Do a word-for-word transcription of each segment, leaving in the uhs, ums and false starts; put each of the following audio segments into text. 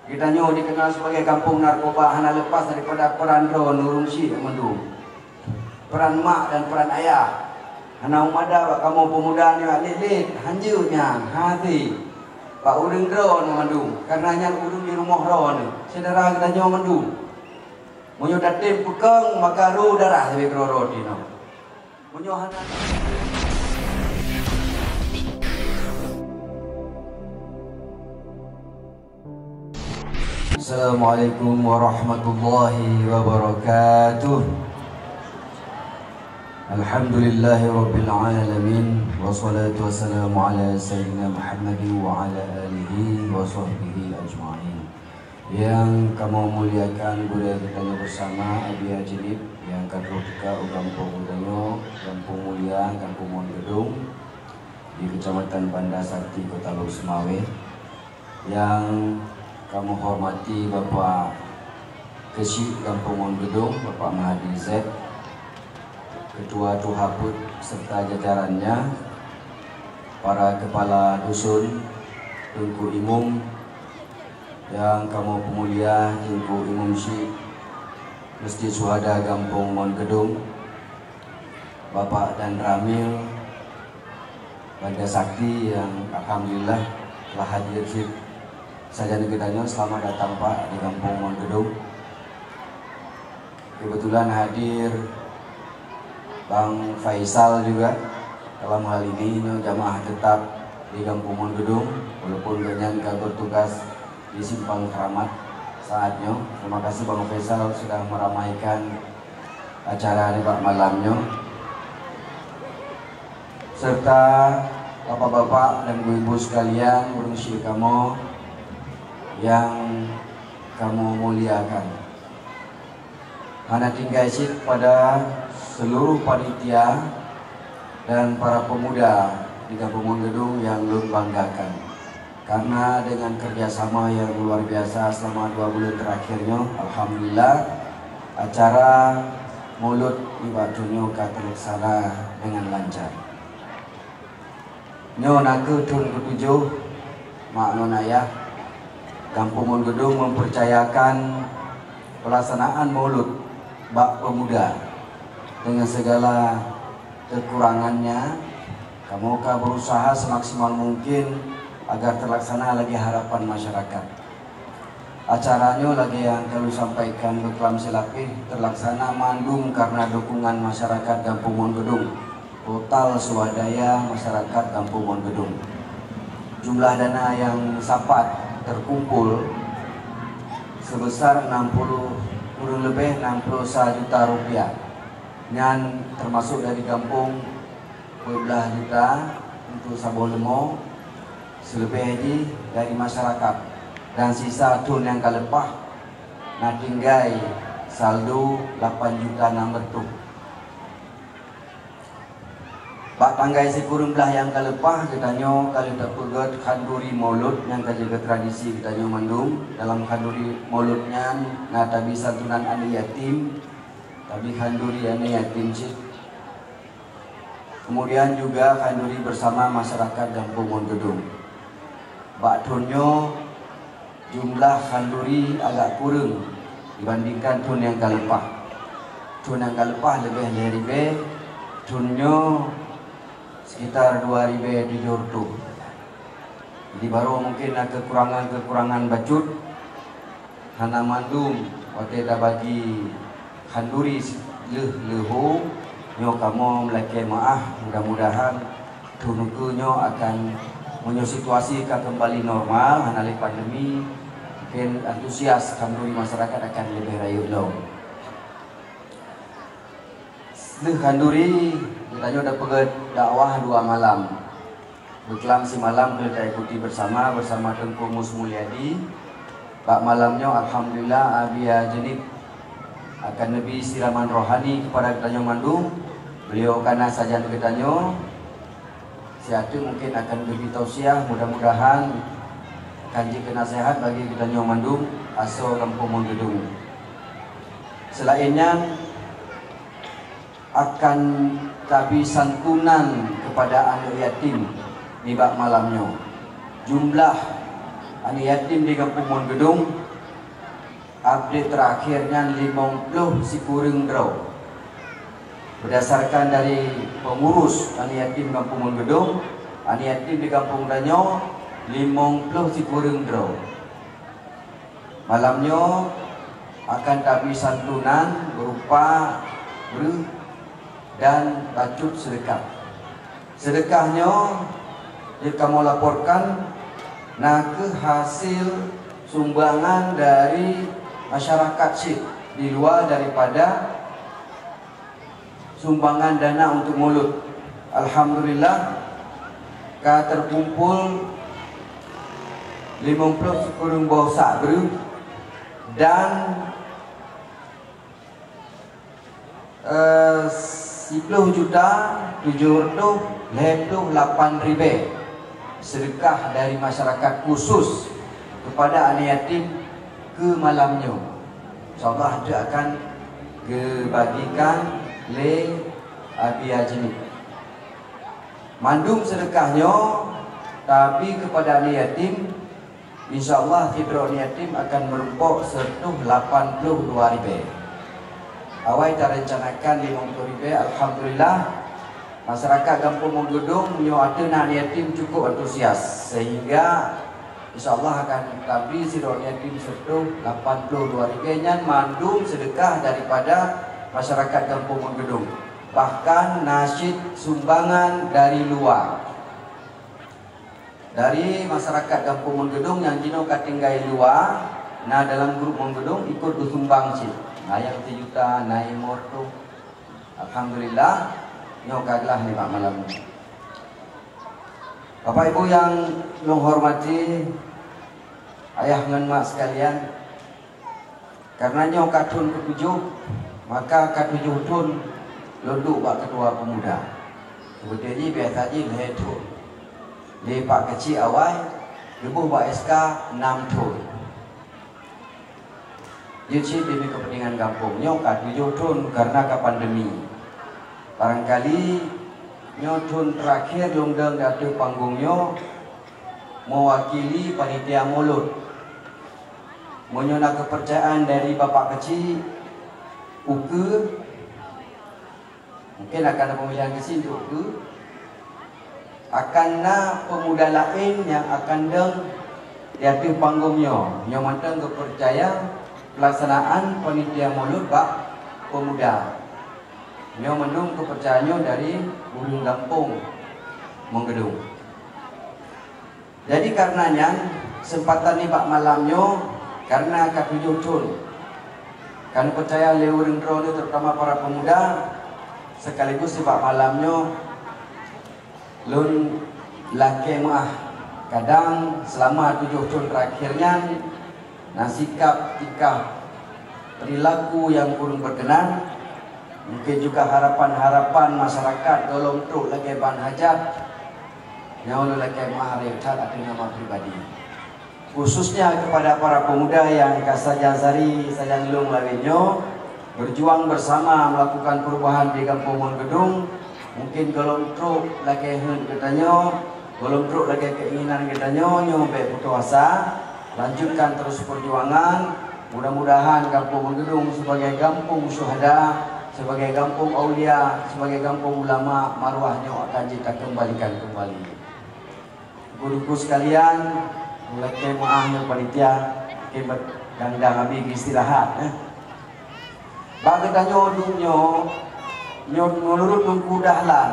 Geutanyoe dikenal sebagai kampung narkoba hana lepas daripada peran droeneuh ureuëng syik mandum. Peran mak dan peran ayah. Hana meumada bak kamoe pemuda nyoe, lét-lét, hanjeuet nyan, hase. Bak ureuëng droeneuh mandum, kareuna nyan ureuëng di rumoh droeneuh, syedara geutanyoe mandum. Meunyoe tatem peukong, maka ro darah sabe keudroe-droe tinoe. Meunyoe hana Assalamualaikum warahmatullahi wabarakatuh. Alhamdulillahirabbil alamin, wassalatu wassalamu ala sayyidina Muhammadin wa ala alihi wa sahbihi ajma'in. Nyang kamoe muliakan gurée geutanyoe bersama Abi Haji Nip nyang ka troh teuka u gampông geutanyoe, Gampông Mulia, Gampông Mon Geudong, di Kecamatan Banda Sakti, Kota Lhokseumawe. Nyang kamoe hormati Bapak Keuchik Gampông Mon Geudong, Bapak Mahadi Z, Ketua Tuha Peuet serta jajarannya, para kepala dusun, Teungku Imum, nyang kamoe peumulia, Teungku Imum Syik Masjid Syuhada Gampông Mon Geudong, Bapak dan Ramil, Banda Sakti nyang alhamdulillah telah hadir cit sajan geutanyoe. Selamat datang, Pak, di Gampông Mon Geudong. Kebetulan hadir Bang Faisal juga. Dalam hal ini nyoe jamaah tetap di Gampông Mon Geudong, walaupun gobnyan ka bertugas di Simpang Keramat saat nyoe. Terima kasih Bang Faisal sudah meramaikan acara nibak malam nyoe. Serta bapak-bapak dan ibu-ibu sekalian, ureuëng syik kamoe nyang kamoe muliakan. Hana tinggai cit pada seluruh panitia dan para pemuda di Gampông Mon Geudong nyang lôn banggakan. Karena dengan kerjasama yang luar biasa selama dua bulan terakhir nyoe, alhamdulillah, acara Maulud nibak thon nyoe ka terlaksana dengan lancar. Nyoe nakeuh thon ketujoh, mak ngon ayah, Gampông Mon Geudong mempercayakan pelaksanaan Maulud bak pemuda. Dengan segala kekurangannya, kamoe ka berusaha semaksimal mungkin agar terlaksana lagée harapan masyarakat. Acara nyoe lagée nyang ka lôn sampaikan beuklam silapeh, terlaksana mandum karena dukungan masyarakat Gampông Mon Geudong, total swadaya masyarakat Gampông Mon Geudong. Jumlah dana nyang sapat terkumpul sebesar enam puluh, kurang lebih enam puluh sa juta rupiah. Nyan termasuk dari gampông dua belas juta untuk saboh leumô, seuleubeh jih dari masyarakat, dan sisa thon nyang ka leupah na tinggai saldo lapan juta enam reutôh. Bak tanggai sikureueng blaih nyang ka leupah, geutanyoe ka lheueh tapeugét khanduri Maulud nyang ka jeuet keu tradisi geutanyoe mandum. Dalam khanduri Maulud nyan na tabi santunan aneuk yatim, tabi khanduri aneuk yatim cit. Kemudian juga khanduri bersama masyarakat Gampông Mon Geudong. Bak thon nyoe jumlah khanduri agak kureueng dibandingkan thon nyang ka leupah. Thon nyang ka leupah leubeh lhée ribée, thon nyoe sekitar dua ribée tujoh reutôh. Jadi, barô mungken na keukurangan-keukurangan bacut, hana mandum watée tabagi khanduri lheueh leuho, nyoe kamoe meulakée meuáh, mudah-mudahan thon ukeue nyoe akan, meunyoe situasi ka keumbali normal, hana lé pandemi, mungken antusias khanduri masyarakat akan leubeh rayeuk lom. Lheueh khanduri, geutanyoe tapeugét dakwah dua malam. Beuklam simalam ka lheueh taikuti bersama, bersama Teungku Mus Mulyadi. Bak malam nyoe, alhamdulillah, Abi Haji Nip akan neubi siraman rohani keupada geutanyoe mandum. Beliau ka na sajan geutanyoe. Siat teuk mungken akan geubri tausiah, mudah-mudahan akan jeuet keu naseuhat bagi geutanyoe mandum asoe Gampông Mon Geudong. Seulaén nyan, akan tabi santunan keupada aneuk yatim nibak malam nyoe. Jumlah Aneuk yatim di Gampông Mon Geudong, update terakhir nyan limong ploh sikureueng droe. Berdasarkan dari pengurus aneuk yatim Gampông Mon Geudong, aneuk yatim di gampông tanyoe limong ploh sikureueng droe. Malam nyoe akan tabri santunan berupa breueh dan bacut seudeukah. Seudeukah nyoe jeuet kamoe laporkan na kheueh hasil sumbangan dari masyarakat cit di luwa daripada sumbangan dana untuk mulod. Alhamdulillah, ka teukumpul limong ploh sikureueng boh sak breueh dan eh, siploh juta tujoh reutôh lhèe ploh lapan ribèe seudeukah dari masyarakat khusus kepada aneuk yatim keu malam nyoe. Insyaallah, jeuet akan geubagikan lé Abi Ajmi. Mandum seudeukah nyoe tabri kepada aneuk yatim. Insyaallah, sidroe aneuk yatim akan meurumpok seureutôh lapan ploh dua ribèe. Awai tarencanakan limong ploh ribèe, alhamdulillah, masyarakat Gampông Mon Geudong nyoe ateueh na aneuk yatim cukup antusias, sehingga insyaallah akan tabri sidroe aneuk yatim seureutôh lapan ploh dua ribèe, nyan mandum seudeukah daripada masyarakat Gampông Mon Geudong. Bahkan na cit sumbangan dari luwa. Dari masyarakat Gampông Mon Geudong nyang jinoe ka tinggai luwa, na dalam grup Mon Geudong ikot geusumbang cit. Na nyang sijuta, na nyang limong reutôh. Alhamdulillah, nyoe ka glah nibak malam nyoe. Bapak Ibu nyang lôn hormati, ayah ngon mak sekalian, karena nyoe ka thon keutujoh, maka ka tujoh thon lôn duek bak Ketua Pemuda. Seubeutoe jih biasa jih lhèe thon. Lé Pak Keuchik awai, leubeh bak S K nam thon. Jeuet cit demi kepentingan gampông nyoe ka tujoh thon karena ka pandemi. Barangkali nyoe thon terakhir lôn dong di ateueh panggong nyoe mewakili panitia mulod. Meunyoe na keupeurcayaan dari Bapak Keuchik ukeue, mungkin akan na peumilihan keuchik ukeue, akan na pemuda laén nyang akan dong di ateueh panggong nyoe. Nyoe mantong geupeucaya pelaksanaan panitia mulod bak pemuda. Nyoe mandum keupeurcayaan nyoe dari ureueng gampông Meungeudong. Jadi, kareuna nyan, keuseumpatan nibak malam nyoe, kareuna ka tujoh thon ka neupeucaya lé ureueng droeneuh, terutama para pemuda, sekaligus nibak malam nyoe lôn lakée meuáh. Kadang seulama tujoh thon terakhir nyan, na sikap, tingkah, perilaku nyang kureueng berkenan, mungkin juga harapan-harapan masyarakat gohlom trok lagée ban hajat, nyoe lôn lakée meuáh that ateueh nama pribadi. Khususnya kepada para pemuda nyang ka sajan sari, sajan lôn lagée nyoe, berjuang bersama melakukan perubahan di Gampông Meungeudong, mungkin gohlom trok lagée heuet geutanyoe, gohlom trok lagée keinginan geutanyoe, nyoe bék putus asa. Lanjutkan terus perjuangan. Mudah-mudahan Gampông Meungeudong sebagai gampông syuhada, sebagai gampông aulia, sebagai gampông ulama, maruah nyoe akan jitakeumbalikan keumbali. Teungku-teungku sekalian, lakée meuáh nyoe panitia, mungkin dang-dang abéh istirahat, eh. Bak geutanyoe duek nyoe, nyoe meunurot Teungku Dahlan.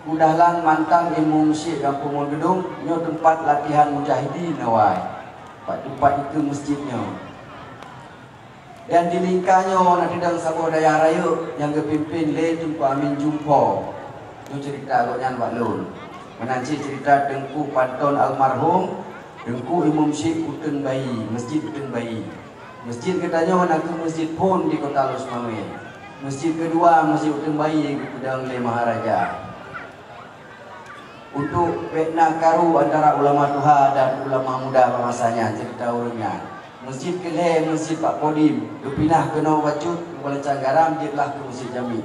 Teungku Dahlan mantan imum syik Gampông Meungeudong, nyoe teumpat latihan mujahidin awai. Bak teumpat dikeue masjid nyoe. Dan di lingka nyoe na sidang saboh dayah rayeuk nyang geupimpén lé Teungku Amin Jumpo. Nyoe ceurita gobnyan bak lôn. Meunan cit ceurita Teungku Panton almarhum, Teungku Imum Syik Uteuen Bayi, Masjid Uteuen Bayi. Masjid geutanyoe na kheueh masjid phon di Kota Lhokseumawe. Masjid keudua, Masjid Uteuen Bayi, geupeudong lé Maharaja. Untuk fitnah karu antara ulama tuha dan ulama muda bak masa nyan, ceurita ureueng nyan. Masjid keulhée, masjid Pak Kodim, geupinah keunoe bacut, Kuala Canggaram, jeuet lah keu Masjid Jami.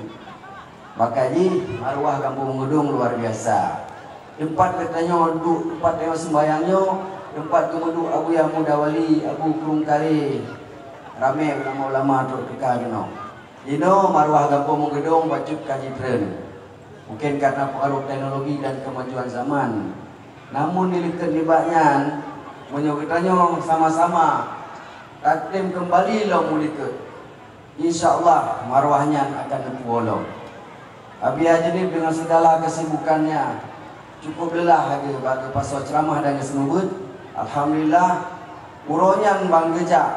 Maka jih, maruah Gampông Meungeudong luar biasa. Teumpat geutanyoe duek, teumpat tanyoe seumbahyang nyoe, Teumpat geumeuduek Abuya Muda Wali, Abu Krueng Kare, ramé ulama-ulama trok teuka keunoe. Jinoe marwah gampông Meugedong bacut ka jitreun. Mungken karena pengaruh teknologi dan kemajuan zaman. Namun dilikot nibak nyan, meunyoe geutanyoe sama-sama tatem keumbali lom u likot, insya Allah marwah nyan akan neupuwoe lom. Abi Hajeunib dengan segala kesibukannya cukup lelah lagée bak geupasoe ceramah dan geuseumeubeuet. Alhamdulillah, uroe nyan ban geujak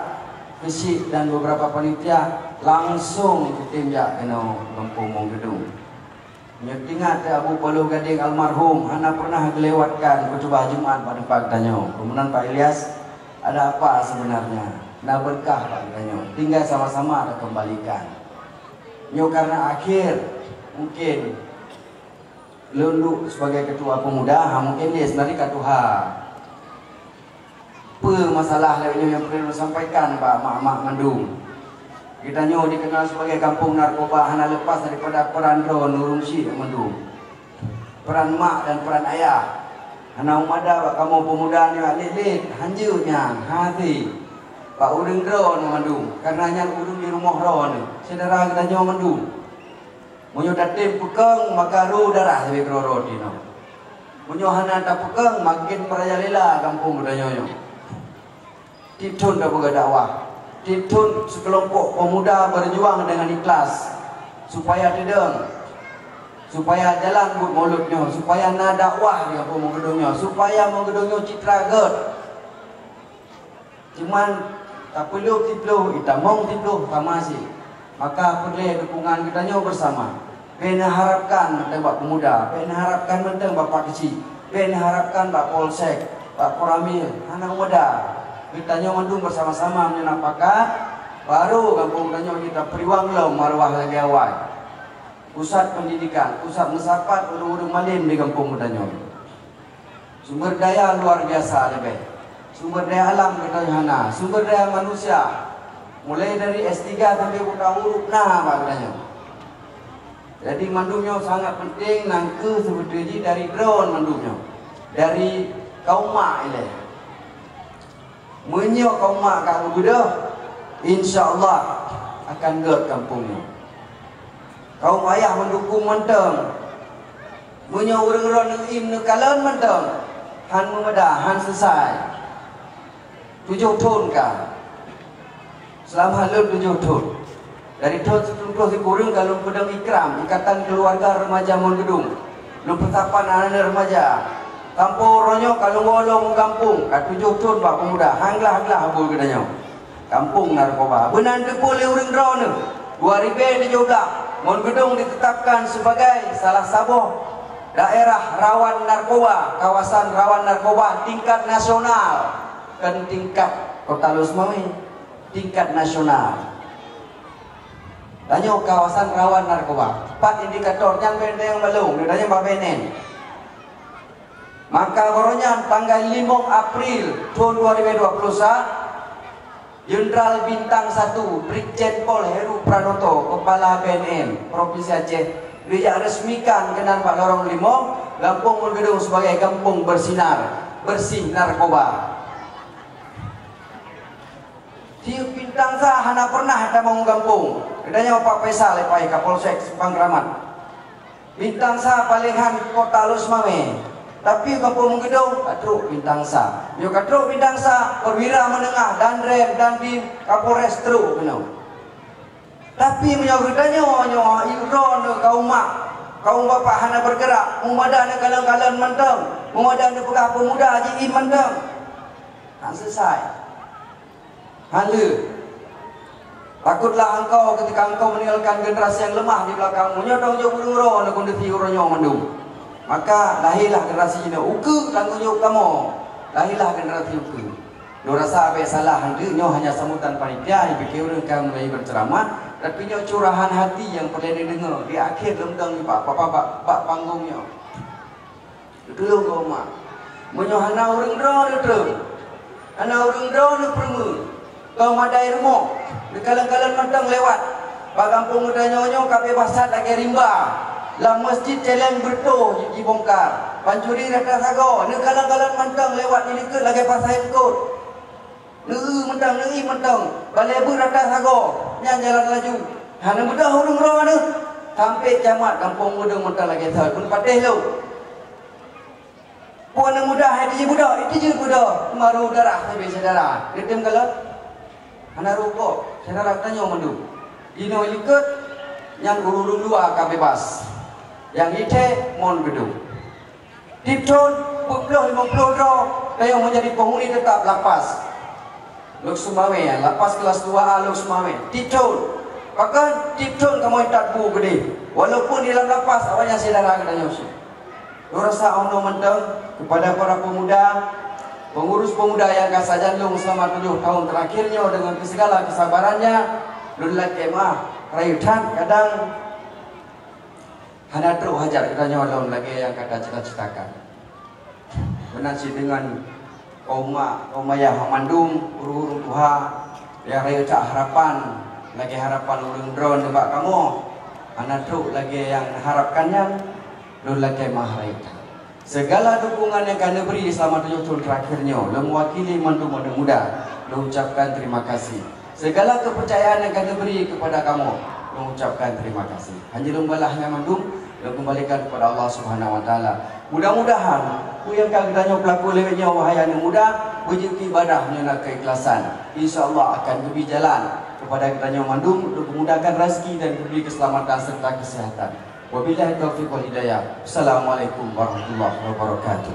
keuchik dan beberapa panitia langsung geutem jak keunoe gampông Meugedong. Meunyoe teuingat Abu Paloh Gadeng almarhum hana pernah geulewatkan khutubah Jumat bak teumpat geutanyoe. Keumudian Pak Ilyas, ada apa sebenarnya? Na beurkah bak geutanyoe. Tinggai sama-sama takeumbalikan. Nyoe karena akhir, mungkin lôn duek sebagai ketua pemuda, ha, mungkin dia sebenarnya ka tuha. Peue masalah lagée nyoe nyang peureulée lôn sampaikan bak mak-mak mandum? Geutanyoe dikenal sebagai gampông narkoba hana lepas daripada peran droeneuh ureuëng syik mandum. Peran mak dan peran ayah. Hana mada bak kamoe pemuda nyoe lét-lét, hanjeuet nyan, hase. Bak ureuëng droeneuh mandum, kareuna nyan ureuëng di rumoh droeneuh, syedara geutanyoe mandum. Meunyoe tatem peukong, maka ro darah sabe keudroe-droe tinoe. Meunyoe hana tapeukong, maken meurajalela gampông geutanyoe nyoe. Tieb thon tapeugah dakwah, tieb thon sikelompok pemuda berjuang dengan ikhlas supaya teudong, supaya jalan buet mulod nyoe, supaya na dakwah di gampông Meugedong nyoe, supaya Meugedong nyoe citra gét. Cuman tapeulôh siploh, itamong siploh sama cit. Maka peureulée dukungan geutanyoe bersama. Bèk neuharapkan mantong bak pemuda, bèk neuharapkan mantong bak Pak Keuchik, bèk neuharapkan bak Polsek, bak Koramil, hana meuda. Geutanyoe mandum bersama-sama meunyoe na pakat, baru gampông tanyoe jeuet tapeujuang lom maruah lagèe awai. Pusat pendidikan, pusat meusapat ureueng-ureueng malém di gampông geutanyoe. Sumber daya luar biasa leubeh. Sumber daya alam geutanyoe hana. Sumber daya manusia, mulai dari S tiga sampai buta huruf na bak geutanyoe. Jadi mandum nyoe sangat penting, nangkeuh seubeutôi jih dari droeneuh mandum nyoe. Dari kaum mak ilèe. Meunyoe kaum mak ka geubeudôh, insya Allah akan gèt gampông nyoe. Kaum ayah meudukung mantong. Meunyoe ureueng droeneuh im neukalon mantong, han meumada, han seusai. Tujoh thon ka. Seulama lôn tujoh thon. Dari thon sikureueng-kureueng ka lôn peudong ikram Ikatan Keluarga Remaja Mon Geudong. Lôn peusapat aneuk remaja. Sampoe uroe nyoe ka lôn woe lom u gampông, ka tujoh thon bak peumuda, han glah-glah buet geutanyoe. Gampông narkoba. Meunan teupeu lé ureueng droeneuh, dua ribèe tujoh blah, Mon Geudong ditetapkan sebagai salah saboh daerah rawan narkoba, kawasan rawan narkoba tingkat nasional, kon tingkat Kota Lhokseumawe, tingkat nasional. Tanyoe kawasan rawan narkoba. Pat indikator nyan benteng balong, geutanyoe bak B N N. Maka baroe nyan tanggai limong April thon dua ribèe dua ploh sa, Jenderal Bintang Satu, Brigjen Pol Heru Pranoto, Kepala B N N Provinsi Aceh, geujak resmikan keunan bak lorong limong, Gampông Mon Geudong sebagai gampông bersinar, bersih narkoba. Tiep bintang sa hana pernah tamong gampông. Geutanyoe Pak Faisal, Pak Kapolsek Simpang Keramat. Bintang sa paleng han Kota Lhokseumawe. Tapi gampông Mon Geudong ka trok bintang sa. Nyoe ka trok bintang sa, perwira menengah, Danrem, Dandim, Kapolres trok keunoe. Tapi meunyoe geutanyoe nyoe, droeneuh kaum mak, kaum bapak hana bergerak, meumada neukalon-kalon mantong, meumada neupeugah peumuda jiim mantong. Han seusai. Han le. Takutlah engkau ketika engkau meninggalkan generasi yang lemah di belakangmu. Nyoe tanggung jaweueb ureueng droeneuh kondisi uroe nyoe mandum. Maka lahirlah generasi jinoe. Ukeue tanggung jaweueb kamoe. Lahirlah generasi ukeue. Lôn rasa bèk salah, hanteuk nyoe hanya sambutan panitia, jipike ureueng ka mulai berceramah, tapi nyoe curahan hati nyang peureulèe neudeungö di akhé lôn dong nibak papa bak, bak panggong nyoe. Neutulông keu umat. Meunyoe hana ureueng droeneuh treun, hana ureueng droeneuh peurumoh, keu madai rumoh, neukalon-kalon mantong lewat. Bak gampông geutanyoe nyoe ka beubaih that lagèe rimba. Lam meuseujid cèlèng beureutoh jibongkar. Pancuri rata sagoe, neukalon-kalon mantong lewat di likot lagèe pasai eungkôt. Neueu mantong, neuieng mantong, balèe beuet rata sagoe, nyan jalan laju. Hana mudah ureueng droe neuh, sampoe camat gampông Meudong mantong lagèe thôn, pun patéh lom. Peue nyang mudah hai tijeuet beudôh, tijeuet beudôh, maru darah sabe syedara. Neutem kalon? Hana rukok, syedara tanyoe mandum. Jinoe likot, nyan ureueng dua ka bebas. Nyang jithèe mon geudong. Tiep thôn, peuet ploh limong ploh droe, tanyoe meunjadi penghuni tetap lapas Lhokseumawe, lapas kelas dua A Lhokseumawe. Tiep thôn, bahkan tiep thôn kamoe that bu keudeh. Walaupun di dalam lapas, awaknyan syedara geutanyoe. Lôn rasa 'oh noe mantong kepada para pemuda, pengurus pemuda nyang ka sajan lôn selama tujoh tahun terakhir nyoe dengan segala kesabarannya, lôn lakèe meu'ah rayeuk that kadang hana trok hajat geutanyoe lom lagèe nyang ka tacita-citakan. Meunan cit deungon kaum mak, kaum ayah mandum, ureueng-ureueng tuha nyang rayeuk that harapan lagèe harapan ureueng droe nibak kamoe, hana trok lagèe nyang neuharapkan nyan, lôn lakèe meu'ah rayeuk that. Segala dukungan nyang ka neubri selama tujoh thôn terakhir nyoe, lôn mewakili mandum aneuk muda, lôn ucapkan terima kasih. Segala kepercayaan nyang ka neubri kepada kamoe, lôn ucapkan terima kasih. Hana lôn balah nyan mandum, lôn kembalikan kepada Allah Subhanahu Wa Taala. Mudah-mudahan peue nyang ka geutanyoe peulaku lewat nyoe, wahai aneuk muda, beujeuet keu ibadah nyoe na keikhlasan. Insya Allah akan geubri jalan kepada geutanyoe mandum untuk memudahkan rezeki dan geubri keselamatan serta kesehatan. Wabillahi taufiq wal hidayah. Assalamualaikum warahmatullahi wabarakatuh.